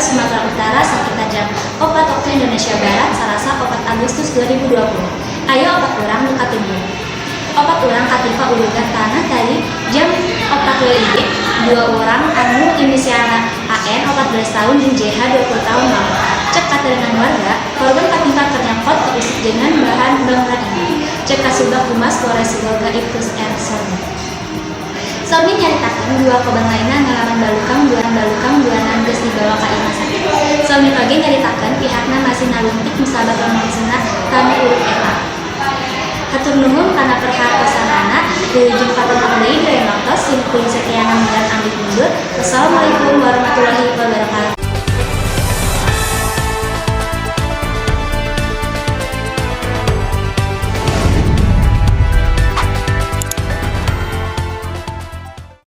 Sumatera Utara sakitar jam 4 waktu Indonesia Barat, Salasa 4 Agustus 2020. Aya opat urang nu katimbun. Opat urang katimpa ulugan tanah tadi jam 4 WIB, dua orang anu inisialna AN 14 tahun jeung JH 20 tahun maut. Cek katerangan warga, korban katimpa keur nyokot keusik dengan bahan bangunan imah. Cek Kasubag Humas Polres Sibolga, Iptu R. Sormi. Sormi nyaritakeun dua korban lainna ngalaman balukang dua balukang dua geus dibawa ka imah sakit. Sormi oge nyaritakeun pihakna masih nalungtik musabab lungsuna tanah urug eta. Hatur nuhun kana perhatosanana, wilujeng patepang deui di lain waktos. Sim kuring Setiana Mulan amit mundur. Wassalamualaikum.